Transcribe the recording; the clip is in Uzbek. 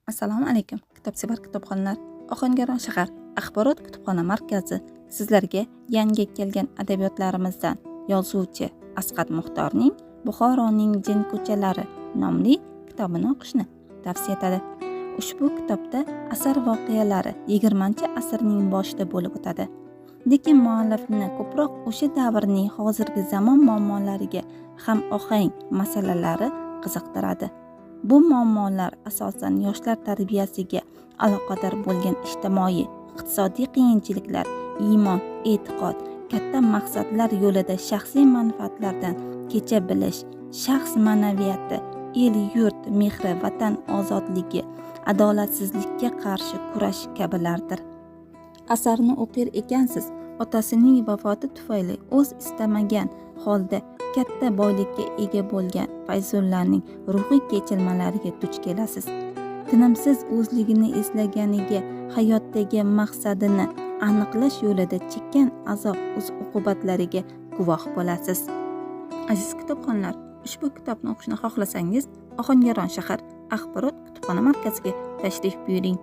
Assalomu alaykum, kitobsevar kitobxonlar. Ohangaron shahar axborot kutubxona markazi sizlarga yangi kelgan adabiyotlarimizdan yozuvchi Asqad Muxtorning "Buxoroning jin ko'chalari" nomli kitobini o'qishni tavsiya etadi. Ushbu kitobda asar voqealari 20-asrning boshida bo'lib o'tadi, lekin muallifni ko'proq o'sha davrning hozirgi zamon muammolariga ham ohang masalalari qiziqtiradi. Bu muammolar asosan yoshlar tarbiyasiga aloqador bo'lgan ijtimoiy, iqtisodiy qiyinchiliklar, iymon e'tiqod, katta maqsadlar yo'lida shaxsiy manfaatlardan kecha bilish, shaxs ma'naviyati, el yurt mehri, vatan ozodligi, adolatsizlikka qarshi kurash kabilardir. Asarni o'qir ekansiz, otasining vafoti tufayli o'z istamagan holda katta boylikka ega bo'lgan Fayzullaning ruhiy kechinmalariga duch kelasiz. Tinimsiz o'zligini eslaganiga, hayotdagi maqsadini aniqlash yo'lida chekkan azob uqubatlariga guvoh bo'lasiz. Aziz kitobxonlar, ushbu kitobni o'qishni xohlasangiz, Ohangaron shahar axborot kutubxona markaziga tashrif buyuring.